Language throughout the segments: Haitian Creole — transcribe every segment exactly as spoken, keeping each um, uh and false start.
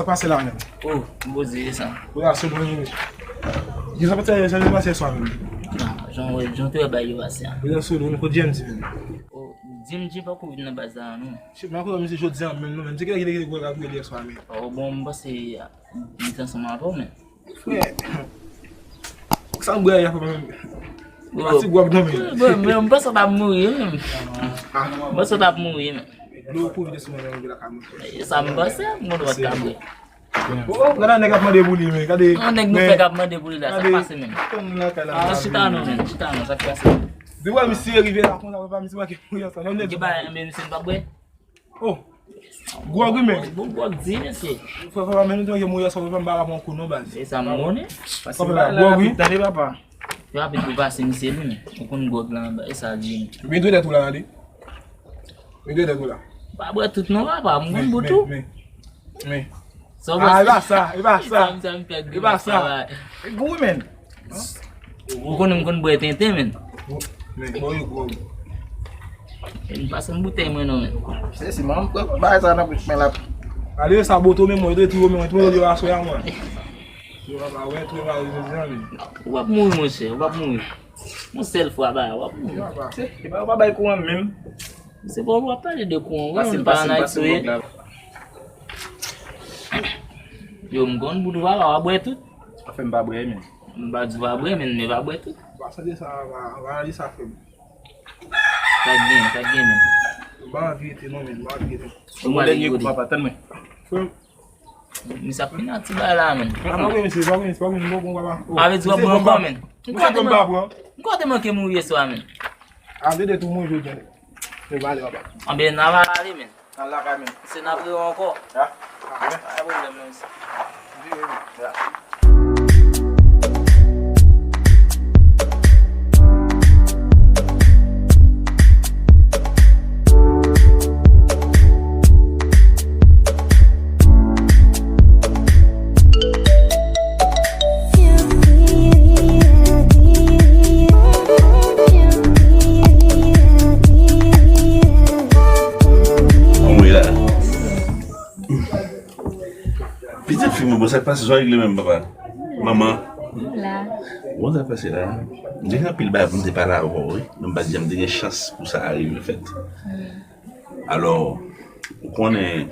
Pase la menm. Oh, m poze sa. Ou la sou mwen. Gen sa pase, sa pase swa menm. Jan wè, jan te wè bay yo pase a. Ou la sou mwen, kote James menm? Oh, James poko vin nan baz la non. Shit, mwen konn misye jodi a menm non, menm se ki ki te gwe la pou yè swa menm. Oh, bon, m pase, ah, m te ansanm avè w menm. Frè. Sa m bwè a fè menm. Pati gwòg nan men. Bon, men m panse w t ap mouri menm. M panse w t ap mouri menm. Dlo pou vide sou mwen nan la ka moute. E sa m panse, m konn w t ka bwè. Oh, gade nèg ap mande pou li men. Gade. Yon nèg nou fè k ap mande pou li la, sa k pase menm? Tann lakay la. Ah, chita non men, chita non, sa k pase? Di wè misye rive la konsa, papa misye manke pou yon sa. Gen bagay men misye n pa bwè. Oh. Gwòg wi men. Bon gwòg di mesye. Fò fò men nou te manke mouri sa, fò m pa rapon kou non baz. E sa m konnen. Fò fò la gwòg wi. Tande papa. Yo ap tou pase misye li men. Ou konn gwòg la anba, e sa di. Men dwe dèt ou la ale. Men dwe dèt ou la. Pa bwè tout non papa, m konn bout ou. Men, men, men. Ah, e pa sa, e pa sa. E pa sa. E gou men. Ou konnen m konn bwè tenten men. Men, bon yo gwo. E m pase m boutèy mwen non men. Se si mwen m pran bagay sa nan bouch men la. Ale sa boto men mwen, yo te tou men mwen, tou yo aswè a mwen. Yo pa wè, tou pa wè, men. Ou p ap mouri monchè, ou p ap mouri. Yon sèl fwa ba, w ap mouri. Se, e pa, ou pa bay kouran menm. Se bon, w ap pale de kouran, wi, m pa nan Ayiti wi. Yo, m konn bout ou papa, w ap bwè tout. Anfen, m pa bwè men. M pa di w pa bwè men, men pa bwè tout. Sa k gen, sa k gen men. M pa anvi rete non men, m pa anvi rete. Yon dènye kou papa, tann mwen. Frè m. Misye ap fini ak ti bagay la men. Pa vle misye, pa vle misye, pa vle misye, bon papa. Pa vle di w ap bwè ankò men. M kwè w te manke mouri yèswa men. Anben n a va ale men. Al lakay men. Se n ap rewè ankò. Ya. Pa gen pwoblèm non mesye. Ya. Anmwey la. Pitit fi mwen, bon, sa k pase, sa w regle menm, papa? Manman. La. Bon, sa k pase la? M te gen anpil bagay pou m te pale avè w, wi. Men m pa t janm te gen chans pou sa rive fèt. Wi. Alò, ou konnen,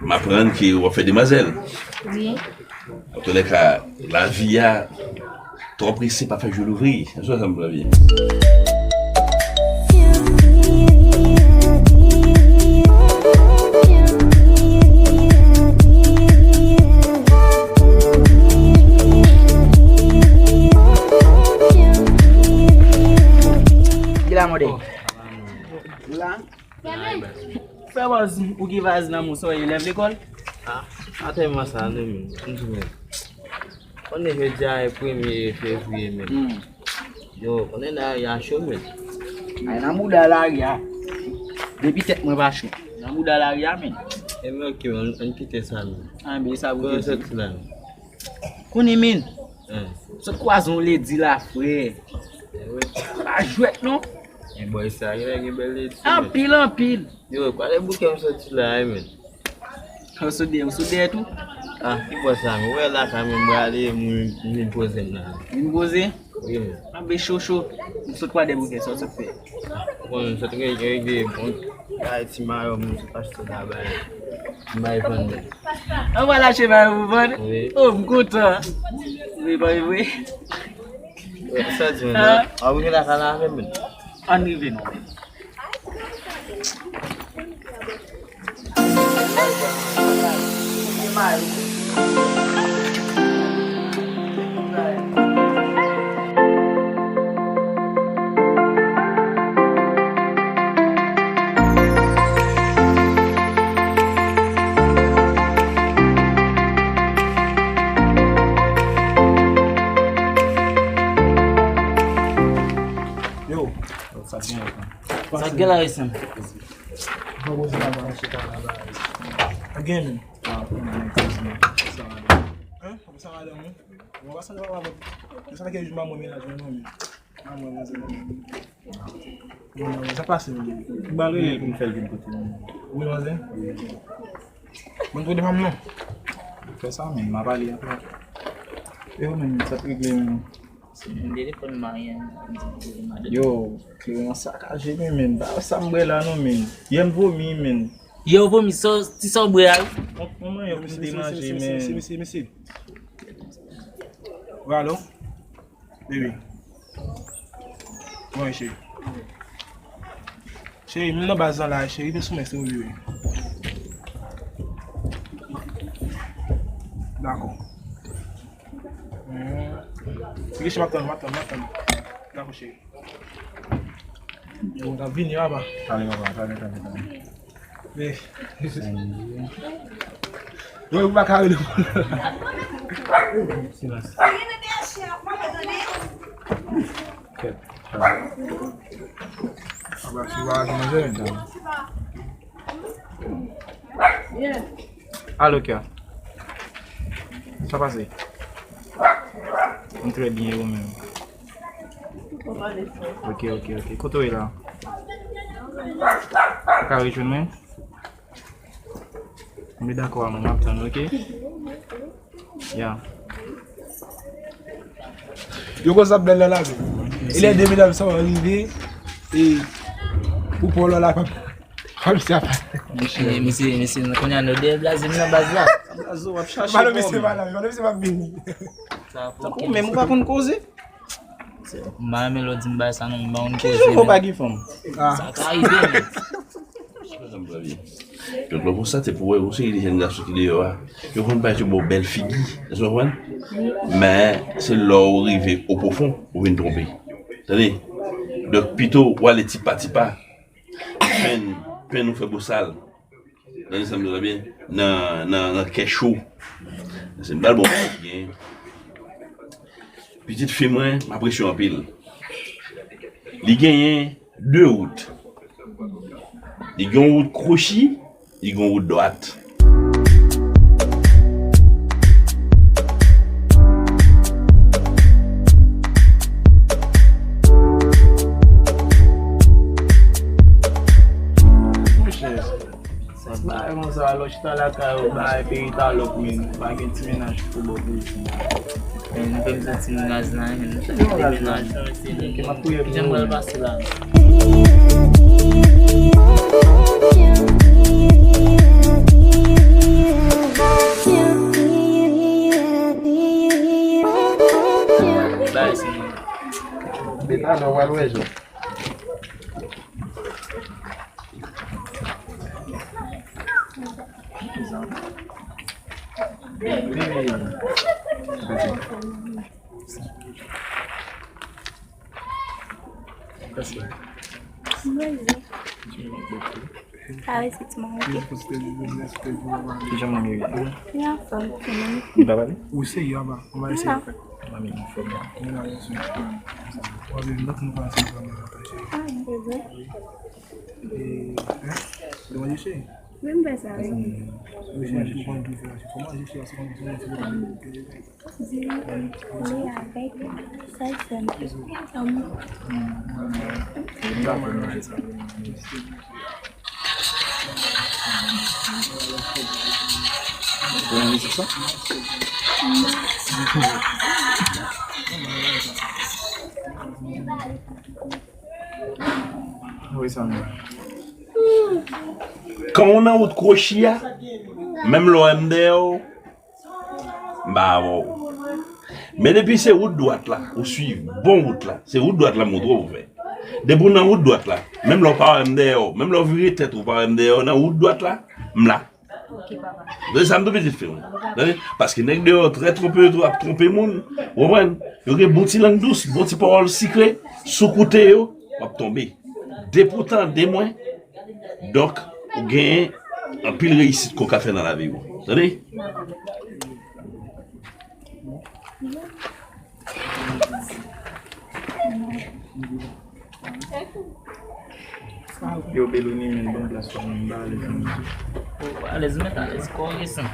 m aprann ke w ap fè demwazèl. Wi. Antoulèka, lavi a twò prese pa fè jou louvri. Èske sa m pran byen? Gila mode. La. Fè bòz ou ki vaz nan mouson e lèv lekòl. Ah, atè mwa sa non men, m di men. Konnen jodi a e premye fevriye men. Hmm. Yo, konnen lari a cho men. Ay nan mouda lari a. Depi tèt mwen pa cho. Nan mouda lari a men. E men ok, ann, ann kite sa men. Anben sa pou yo soti la men. Konnen men. Sot kwaze yon ledi la frè. Pa jwèt non. E bòy sa genlè gen bèl ledi. Anpil anpil. Yo, kwale bouke m soti la wi men. Ou sot dèyè, ou sot dèyè tou? Ah, ki bò sa men? Ou wè lakay mwen, mwen ale, mwen vin poze m la. Vin poze? Wi men. Anben cho cho. M sot kwale bouke, sa w sot fè? Bon, m sot regle bon. Kay ti mayo m sot achte la bay. M bay vann. An va lache bay pou vann? Wi. Oh, m kontan. Wi, bay wi. Sa di men. Ah. A ou gen lakay la avè m men. Ann rive non. Yo, sa byen. Sa k gen la, Esen? Bon, bon, se pa mwen, se pa la, la. Sa gen, men. Ah, bon, men, se sa. Hein? Sa va, non? Mwen pa santi papa, mwen santi ke jou pa mwen menaj mwen non men. Pa mwen manzè non men. Non, non, sa pase non men. M ba l rele pou m fè l vin kote mwen. Wi manzè? Wi. Mwen twò devan m non. Fè sa, men, m ap ale apre. E ou menm, sa t regle menm? Se menm telefòn marye an. Yo, Kleyon sakaje, men, men. Pa sa m bwè la, non, men. Yè m vomi, men. Yè w vomi, sa, ti sa w bwè a, wi. Mwen, mwen, yo, pou m te manje, men. Mesye, mesye, mesye. Wi, alo? Baby. Mwen, cheri. Cheri, m nan baz lan la, cheri, vin sou mwen, si w vle. Dakò. Hmm. Rich, m ap tann, m ap tann, m ap tann. Dakò, cheri. Bon, t ap vini, papa. Tande, papa, tande, tande, tande. Men. Yo, ou pa ka rele. Silans. Kèt. Aba, si w pa manje, men. Alo, kè. Sa pase? M trè byen, ou menm? Ok, ok, ok. Kote w ye la? Ou ka rejwenn mwen? Mwen dakò a mwen, m ap tann, ok? Ya. Yo konsa bèl nan lavi. E lè de medam sa yo rive, e pou polo la pa, pa misye ap pale. Mesye, mesye, mesye, kounye a nou de blaze m nan baz la. Blaze w ap chache. Palo misye pa la, palo misye pa vini. Tankou menm ou pa konn koze. M pa renmen lè w di m bagay sa non, m pa konn koze. Ki jan w pa gen fanm? Sa ka rive, men. Donk, lè w konstate pou wè, yon seri de jèn gason ki deyò a, yo konn parèt yo ba w bèl figi, èske w konprann? Men, se lè w rive o pwofon, ou vin twonpe. Tande? Donk, pito w ale tipa tipa, penn, penn ou fè bosal. Tande sa m di w la byen? Nan, nan, nan kè cho. Se m pral bon, gen. Pitit fi mwen, m apresye w anpil. Li genyen de wout. Li gen yon wout kwochi, li gen yon wout dwat. Monchè, sa bagay konsa, alò chita lakay ou, bagay peyi talòk, men pa gen ti mennaj pou bò pou isit. Men nou te bezwen ti mennaj la, men nou te bezwen ti mennaj la, men se li. Kijan m pral pase la? Bay, se mwen. Depi talè w al wè Jean. Caresse ti manman, ok? Kijan manmi w ye? Li anfòm, ti manmi. Li pa pale? Ou serye, apa? Ou pa serye, fèt. Manmi anfòm. Mwen la, yo sou. Ou ap vin lòt nou pa ansanm, mwen la, cheri. Ah, mwen bezwen. E, hein? Ou te manje, cheri? Wi, m fè sa, wi. Ou cheri, ou konn tou fè, cheri. Kòman je cheri, se konn tou fè, cheri? Di, li avèk sèl sèm. Ou renmen mizik sa? Wi, sa menm. Kan w nan wout kwochi a, menm lè w wè m dèyè w, m pa avè w. Men depi se wout dwat la, ou swiv bon wout la, se wout dwat la m montre w pou fè. Depi w nan wout dwat la, menm lè w pa wè m dèyè w, menm lè w vire tèt ou pa wè m dèyè w, nan wout dwat la, m la. Ok, papa. Tande sa m tou pitit fi mwen. Tande? Paske nèg deyò trè twonpe, tou ap twonpe moun. Ou konprann? Yo gen bon ti lang dous, bon ti pawòl sikre. Si w koute yo, w ap tonbe. Depi w tande mwen, donk, ou genyen anpil reyisit ke w ka fè nan lavi w. Tande? Yo, Belonie, men bon plas pa mwen, m pa alèz nan mizik. Ou alèz, ou mèt alèz, kò w resan.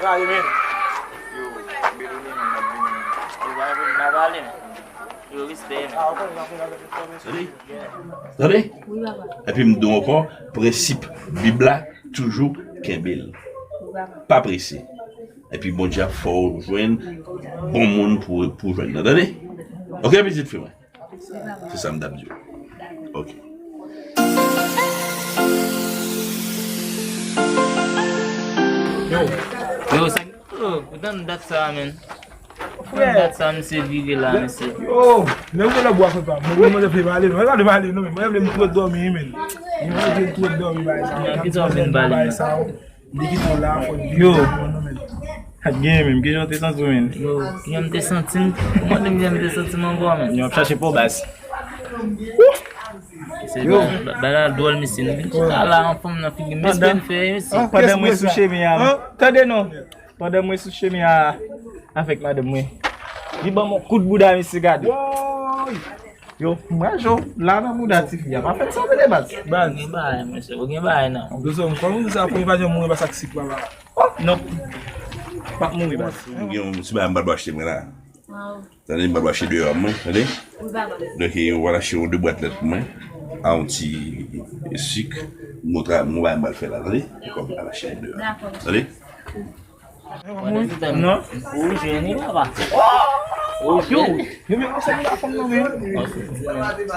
Pale, men. Yo, Beloni, men, m ap vini, men. Yo, pa vin, pa pale, men. Yo, respè, men. Tande? Tande? Wi, papa. Epi m di w ankò, prensip Bib la, toujou kenbe l. Wi, papa. Pa prese. Epi Bondye ap fè w jwenn bon moun pou, pou jwenn nan. Tande? Ok, pitit fi mwen? Se sa m t ap di w. Ok. Yo. Yo, sa, yo, ou tann dat sa a, men. Ou tann dat sa a, misye vire la, misye. Yo, men ou gen lè bwa, frè pa m. Mwen, mwen, mwen, vle pale, non. Mwen, vle pale, non, men mwen, vle m twò dòmi, men. Mwen, vle m twò dòmi, bay sa. Yo, ki sa w vin pale, men? Li kite w la, fò l vin. Yo. Ak gen menm, kijan w te santi w, men? Yo, kijan m te santi m? Ou mande m kijan m te santi m ankò, men? Yo ap chache po baz. Se ba-, bagay dwòl, mesye. Nou vin chita la, an fanm nan figi m. Respè n fè, mesye. Pandan mwen sou chemen an. Tande non. Pandan mwen sou chemen an avèk madanm mwen. Li ban m yon kout bouda, mesye, gade. Yo, m raje w la nan bouda tifi a. Pa fè l sanble de baz. Baz. Ou gen bagay, mesye. Ou gen bagay, non. Doucement, kòman ou di sa, pou li pa janm mouri, pa sa k sik, papa? Oh, non. Pa mouri, baz. M gen yon ti bagay m pral achte mwen la. Tande, m pral achte deyò mwen, tande? Wi, papa. Donk, ou pral achte yon de bwat lèt pou mwen. A yon ti sik. Mwen tra-, mwen bagay m pral fè la, tande? E kòm m pral achte yon deyò. Dakò. Tande? Non. Ou jwenn, wi, papa. Ou jwenn. Yo, men, ansanm la fanm nan, men.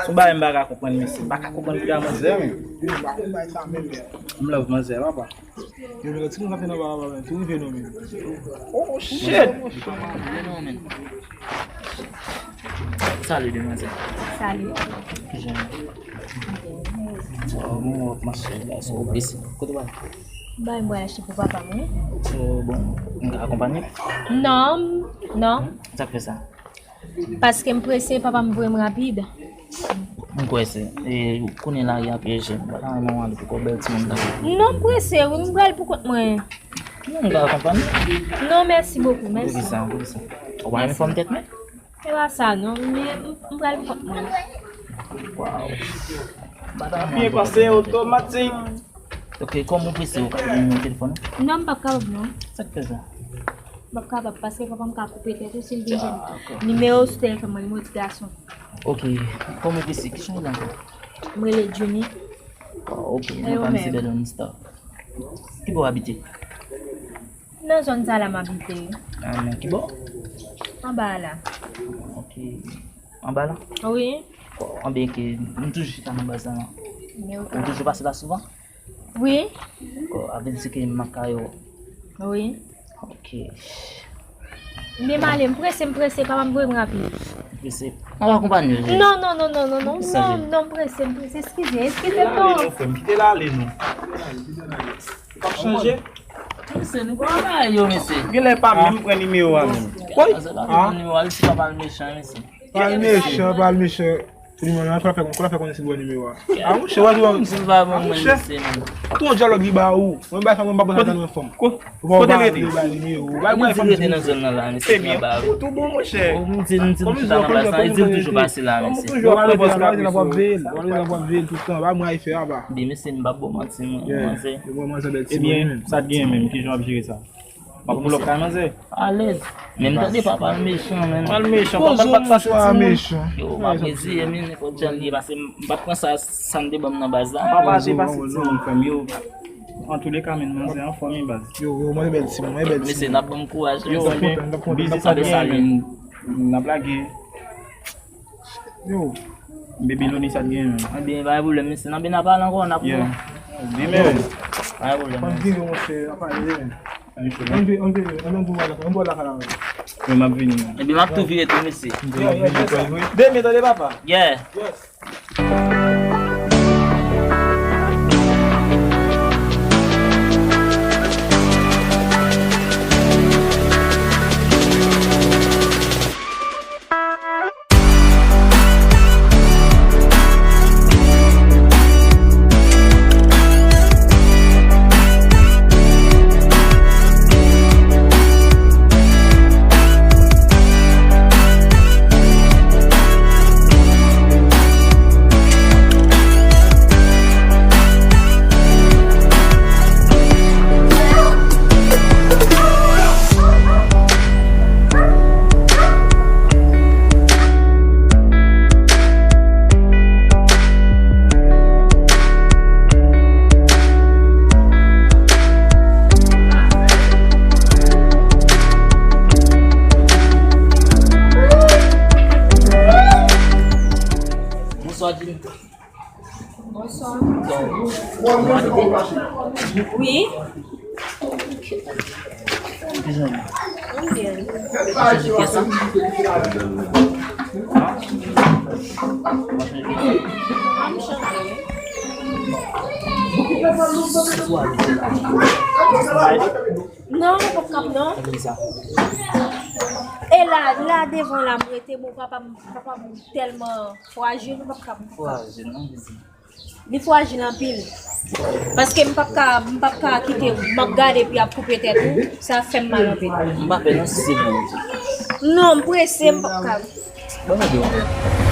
Son bagay m pa ka konprann, mesye. M pa ka konprann bouda manzè, men. M love manzè, papa. Yo, men, ti moun k ap fè nan papa, men. Tou rive non, men. Oh, shit. Salut, demwazèl. Salut. Kijan? Sa w gen, w ap mache la, sa w prese. Kote w al? Bagay m pral achte pou papa m, wi. So, bon, m ka akonpanye w? Non, non. Sa k fè sa? Paske m prese, papa m voye m rapid. M kwè se, e, konnen lari a pyeje. M pa ta renmen w ale pou kò bèl timoun la. Non, m prese, wi, m pral pou kont mwen. Non, m ka akonpanye w. Non, mèsi bokou, mèsi. Poukisa, poukisa? Ou pa renmen fòm tèt mwen? Se pa sa non, men m, m pral pou kont mwen. Waw. Byen pase otomatik. Ok, kòm ou prese, ou ka ban m nimewo telefòn ou? Non, m p ap kapab non. Sa k fè sa? M p ap kapab paske papa m ka koupe tèt ou si l vin jwenn nimewo w sou telefòn mwen, nimewo ti gason. Ok, kòm ou prese, kijan w rele ankò? M rele Junie. Oh, ok, non pa m se Bèlonista. Ki bò w abite? Nan zòn sa la m abite. Ah, nan ki bò? Anba a la. Ok. Anba la? Wi. Ko, anben ke m toujou chita nan baz la, non? Ou toujou pase la souvan? Wi. Ko, a vle di ke m ak kay ou? Wi. Ok. Men m ale, m prese, m prese, papa m voye m rapid. Prese. An akonpanye w. Non, non, non, non, non, non, non, non, m prese, m prese, eskize, eskize, non. Kite l ale, non. W ap chanje? Mesye, nou pa bay yo, mesye. Genlè pa menm pran nimewo a menm. Woy! Nimewo a, li se pa mal mechan, mesye. Pral mechan, pral mechan. Nimewo a, kote fè, kote fè konnen si l ba w nimewo a? A, monchè, w a jwe. Monchè, tout yon dyalòg li ba ou. Mwen bay fanm, mwen pa bon nan tann mwen fanm. Kote l rete? Bay nimewo. Bay mwen fanm. Li rete nan zòn nan la, mesye. Ebyen, ou tou bon, monchè. Ou m di, m di, m chita nan baz la, li di m toujou pase la, mesye. Ou toujou ap rete nan baz la, w ap veye l, w ap veye l tout tan. Bay mwen ay fè a ba. Ebyen, mesye, m pa bon manti, mwen, manzè. Ebyen, sa t genyen menm, kijan w ap jere sa? W ap pull up kay manzè? Alèz. Men m tande papa l mechan, men. Papa l mechan, papa l pa t sa timoun. Yo, m ap reziye, men nenpòt jan l ye, paske m pa t pran sa, sa m te ban m nan baz la. Papa te pase timoun, frè m, yo. Antouleka, men manzè anfòm, wi, baz. Yo, yo, mwen bèl timoun, mwen bèl timoun. Mesye, n ap ban m kouraj, wi. Yo, ebyen, biznis ap genyen, men. N ap lage. Yo. Baby Loni, sa t gen menm? Ebyen, pa gen pwoblèm, mesye. N ap vin ap pale ankò, n ap wè. Demen. Pa gen pwoblèm, mesye. Ann vire, monchè, n ap pale demen. Ann vire, ann vire, ann vire, ann vire lakay la. Men m ap vini, man. Ebyen, m ap tou vire tou, mesye. Demen, tande, papa. Yeah. Yes. Bonswa. Wi. Mwen byen. Non, mwen p ap kab non. E la, la devan la, m rete, bon, papa m, papa m tèlman frajil, m p ap kab. Frajil, non, Vivi? Li frajil anpil. Paske m p ap ka, m p ap ka kite, m ap gade epi ap koupe tèt ou, sa fè m mal anpil. M pa pè non, si se bon. Non, m prese, m p ap kab. Bon, nou di w.